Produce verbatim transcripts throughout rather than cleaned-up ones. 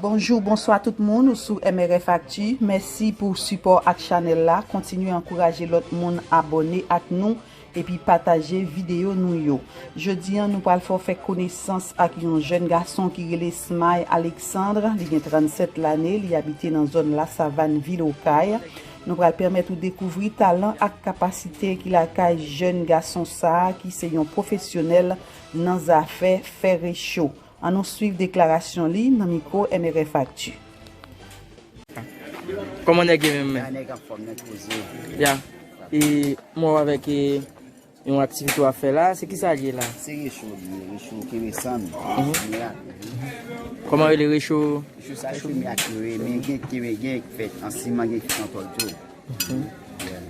Bonjou, bonswa tout moun, ou sou M R F Actu. Mèsi pou sipò ak chanèl la. Kontinye ankouraje lòt moun abòne ak nou epi pataje videyo nou yo. Jodi a, nou pral fè w fè konesans ak yon jèn gason ki rele Smay Alexandre. Li gen trannsèt lane, li abite nan zòn Lasavann, vil Okay. Nou pral pèmèt ou dekouvri talan ak kapasite ki lakay jèn gason sa a, ki se yon pwofesyonèl nan zafè fè recho. Ann nou swiv deklarasyon li nan mikwo M R F Actu. Kòman nèg ye menm, men? A, nèg anfòm, nèg poze. Ya. E, m wè w avèk, e, yon aktivite w ap fè la. Se ki sa l ye la? Se recho li ye, recho kenbe sann. Mhm. Mirak. Kòman rele recho? Recho sa, recho mirak yo ye, men gen kenbe, gen k fèt an siman, gen k fèt an tòl tou. Mhm. Yeah.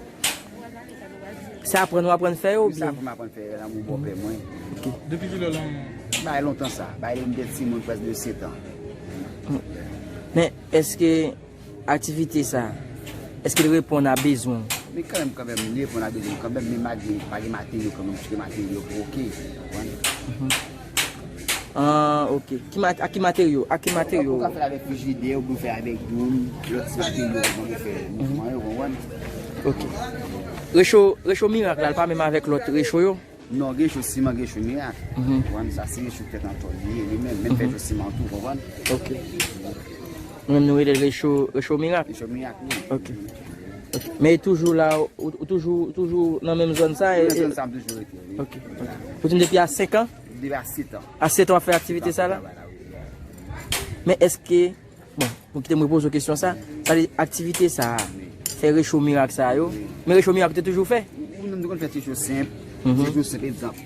Se aprann ou aprann fè yo, oubyen? Se aprann m aprann fè yo, nan mon bòpè mwen. Ok. Depi kilè w nan... Bay lontan sa. Bay lè m te timoun, prèske de sèt an. Men, èske aktivite sa, èske l reponn a bezwen w? Men kanmenm, kanmenm, li reponn a bezwen m kanmenm, men malgre pa gen materyo kanmenm, paske materyo bloke, ou konprann? Mhm. Ah, ok. Ki mat-, ak ki materyo? Ak ki materyo? Ou ka fè l avèk frijidè, ou ka fè l avèk doum, lòt ti materyo, ou konprann, ou fè mouvman yo, ou konprann? Ok. Recho, recho mirak la, l pa menm avèk lòt recho yo? Non, gen recho siman, gen recho mirak. Mhm. Ou konprann? Sa se recho k fèt an tòl li ye, li menm, menm fè recho siman tou, ou konprann? Ok. Nou menm nou rele l recho, recho mirak. Recho mirak, wi. Ok. Ok. Men e toujou la, ou, ou toujou, ou toujou nan menm zòn sa, e, nan zòn sa, m toujou rete, wi. Ok, ok. Ou di m depi a senk an? Depi a sèt an. A sèt an w ap fè aktivite sa la? Travay la, wi. Men èske, bon, pou kite m repoze w kesyon sa, sa vle di aktivite sa a, fè recho mirak sa yo, men recho mirak ou te toujou fè? Ou menm te konn fè ti cho senp, ti cho senp, egzanp.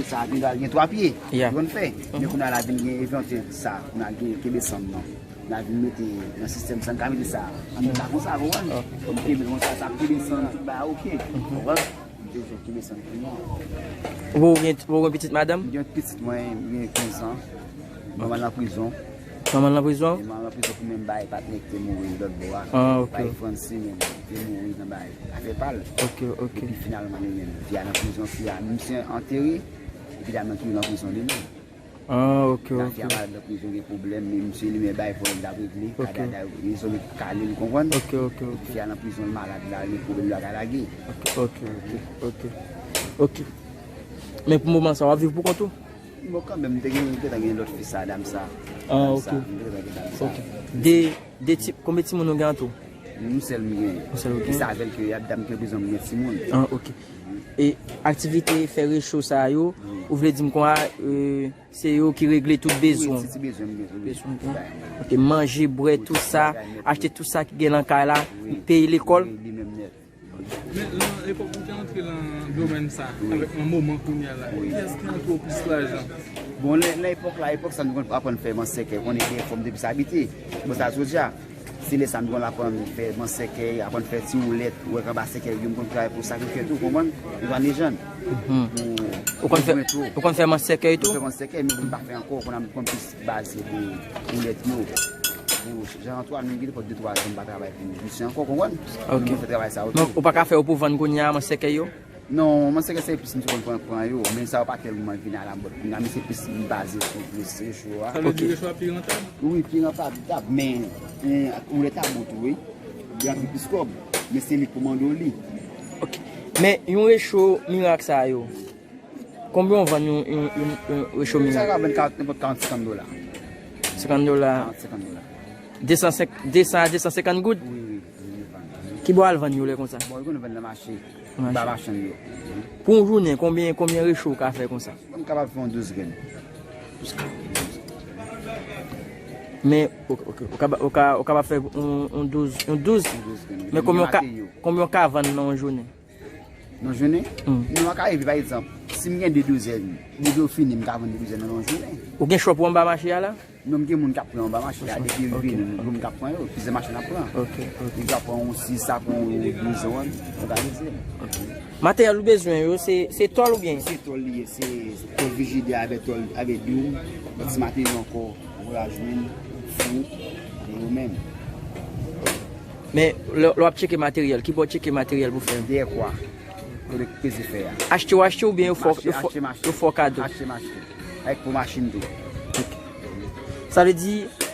Sa a gen, gen twa pye, ou konn fè. Men kounye a la vin gen envante sa, kounye a gen kenbe sann nan. N a vin mete nan sistèm sa, n ka mete sa anndan sa konsa, konprann? Kòm kenbe konsa, sa ap kenbe sann, tout bagay oke. Konprann? M te jwenn kenbe sann kounye a. Ou gen, ou gen pitit madanm? M gen pitit mwen, li gen kenz an. Manman l nan prizon. Manman l nan prizon? E manman l nan prizon pou menm bagay patnè ki te mouri lòt bò a. Ah, ok. Bagay Fransi menm, te mouri nan bagay afè pa l. Ok, ok. Epi finalman li menm, fi a nan prizon, fi a, misye antere, epi dam nan toujou nan prizon li menm. Ah, ok, ok. Fi a malad nan prizon, gen pwoblèm, men misye li menm bay pwoblèm dapre li, ok, kadada, rezon li kale, ou konprann? Ok, ok, ok. Fi a nan prizon, li malad la, li gen pwoblèm, li pa ka lage. Ok, ok, ok, ok. Ok. Men pou moman sa, w ap viv pou kont ou? Bon, kanmenm, m te gen, m te gen lòt fi sa, dam sa. Ah, ok. M te gen dam sa. Ok. De, de ti, konbyen timoun ou gen an tou? Yon sèl m gen. Yon sèl ou gen? Ki sa avèl ke y ap dam ki prizon m gen timoun. Ah, ok. E aktivite fè recho sa yo, ou vle di m kwa, euh, se yo ki regle tout bezwen w? Wi, ti, ti bezwen m gen, wi. Bezwen w gen. Ok, manje, bwè, tout sa, achte tout sa ki gen nan kay la, peye lekòl? Wi, li menm nèt. Men nan epòk ou te antre nan domèn sa, avèk nan moman kounye a la, kiyès ki antre w plis lajan? Bon, lè, nan epòk la, epòk sa nou konn aprann fè mansèkèy, konnen gen fòm depi sa abite. Bon, sa jodi a, se lè sa nou konn aprann fè mansèkèy, aprann fè ti woulèt, ou wè k anba sèkèy yo, m konn travay pou sakrifye tou, konprann? Nou pa lejand. Ou konn fè, ou konn fè mansèkèy tou? Mwen fè mansèkèy, men m pa fè ankò, konn ap konn plis baze pou woulèt yo, pou jan Antwàn, menm ki te fè de twa zan m pa travay pou misye ankò, konprann? Ok. Mwen fè travay sa yo tou. Donk, ou pa ka fè yo pou vann kounye a, mansèkèy yo? Non, mansèkèy se plis misye konn pran, pran yo, men sa yo pa tèlman vin alamòd. Kounye a, misye plis baze sou plis recho a. Sa vle di recho a pi rantab? Wi, pi rantab, men, eh, woulèt a bon tou, wi. Li antre plis kòb, men se li k kòmande w li. Ok. Men yon recho mirak sa yo, konbyen w vann yon, yon, yon, yon recho mirak? Sa ka vann karant, nenpòt karant, senkant dola. Senkant dola. Karant, senkant dola. De san senk, de san a de san senkant goud? Wi, wi, wi, wi, vann. Ki bò al vann yo lè konsa? Bon, yo konn vann nan mache. Nan mache. Ba machann yo. Pou yon jounen, konbyen, konbyen recho w ka fè konsa? Bon, m kapab fè yon douz grenn. Men, ok, ok, ou kaba-, ou ka, ou kapab fè yon, yon douz, yon douz? Yon douz grenn, wi. Men konbyen w ka, konbyen w ka vann nan yon jounen? Nan jounen? Hmm. Non, m ka rive, pa egzanp, si m gen de douzèn, depi yo fini, m ka vann de douzèn nan yon jounen. Ou gen chòp ou anba mache a la? Non, m gen moun k ap pran anba mache a, depi yo vini, gen moun k ap pran yo, plizyè machann ap pran. Ok, ok. Yo ka pran yon sis, sa pran yon douz, ou òganize. Ok. Materyèl ou bezwen yo, se, se tòl oubyen? Se tòl li ye, se tòl frijidè avèk tòl, avèk doum, lòt ti materyo ankò, ou ka jwenn, fou, e yo menm. Men, lè, lè w ap tcheke materyèl, ki bò w tcheke materyèl pou fè? Dèyè kwa. Kote k peze fè a. Achte w achte oubyen yo fè w, yo fè w, yo fè w kado? Achte m achte. Avèk pou machin tou. Ok. Sa vle di,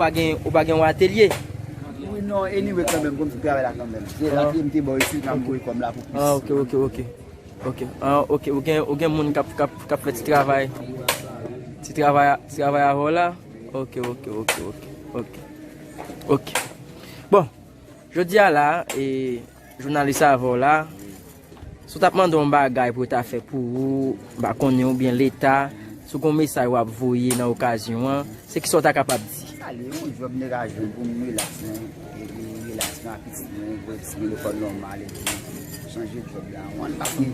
pa gen, ou pa gen yon atelye? Wi, non, anyway, kanmenm, kòm ti travay la kanmenm. Se la ki m te ba w isit, la m voye kòm la pou plis. Ah, ok, ok, ok. Ok. Ah, ok, ou gen, ou gen moun k ap, k ap, k ap fè ti travay. Ti travay, ti travay avè w la? Ok, ok, ok, ok. Ok. Ok. Bon, jodi a la, e, jounalis avè w la, si w t ap mande yon bagay pou yo ta fè pou ou, m pa konnen, oubyen Leta, si w gen yon mesaj w ap voye nan okazyon an, se kisa w ta kapab di? Salye, yon djòb m te ka jwenn pou m rilaks, men, e, e, rilaks, men, ak pitit mwen, voye pitit mwen lekòl nòmal, epi chanje djòb la, w konprann, paske,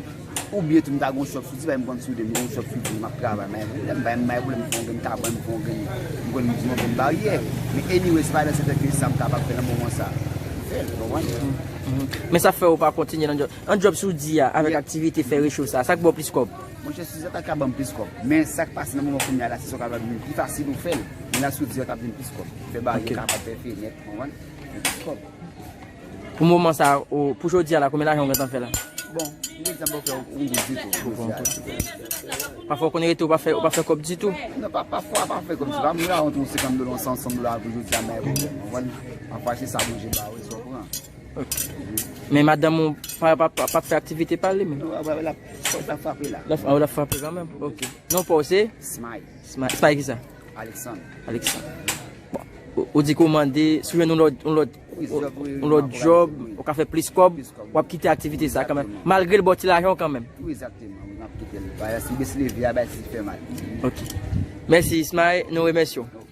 oubyen tou, m ta gen yon chòp sou Divay, m konn soude, m gen yon chòp sou Divay, m ap travay, m pa gen pwoblèm, m pa gen, m pa gen pwoblèm, m fè yon grenn, m konn di yon grenn baryè. Men anyway, se pa nan sèten ke sa m kapab fè nan moman sa. M fè l, w konprann? Mhm. Men sa fè ou pa kontinye nan djòb, nan djòb sou di a, avèk aktivite fè recho sa, sa k ba w plis kòb? Monchè, sou di a ta ka ban m plis kòb. Men sa k pase nan moman kounye a la, se sa w kapab vin pi fasil ou fè l. Men la sou di a k ap vin plis kòb. Fè baryè kapab fè fenèt, w konprann? Vin plis kòb. Pou moman sa, ou, pou jodi a la, konbyen lajan ou gentan fè la? Bon, pou egzanp, ou fè yon goud ditou. Ou fè yon goud. Pafwa ou konn rete, ou pa fè, ou pa fè kòb ditou? Non, pa, pafwa, pa fè kòb ditou. Pa mwen la, yon senkant dola, yon san, san dola pou jodi a, men pwoblèm. Ou konprann? Pafwa, se sa Bondye ba ou, e sa w pran. Ok. Men madanm ou pa, pa, pa, pa fè aktivite pa li menm? Non, la, la, la frape la. La, oh, la frape kanmenm? Ok. Non pa w se? Smile. Smile, Smile kisa? Alexandre. Alexandre. Bon, ou, ou di ke w mande, si w jwenn yon lòt, yon lòt, yon lòt djòb, ou ka fè plis kòb, w ap kite aktivite sa kanmenm. Malgre l ba w ti lajan w kanmenm. Wi, egzakteman. Wi, m ap kite l. Paske si m bese leve a, bay ti fè mal. Ok. Mèsi, Smile, nou remèsye w.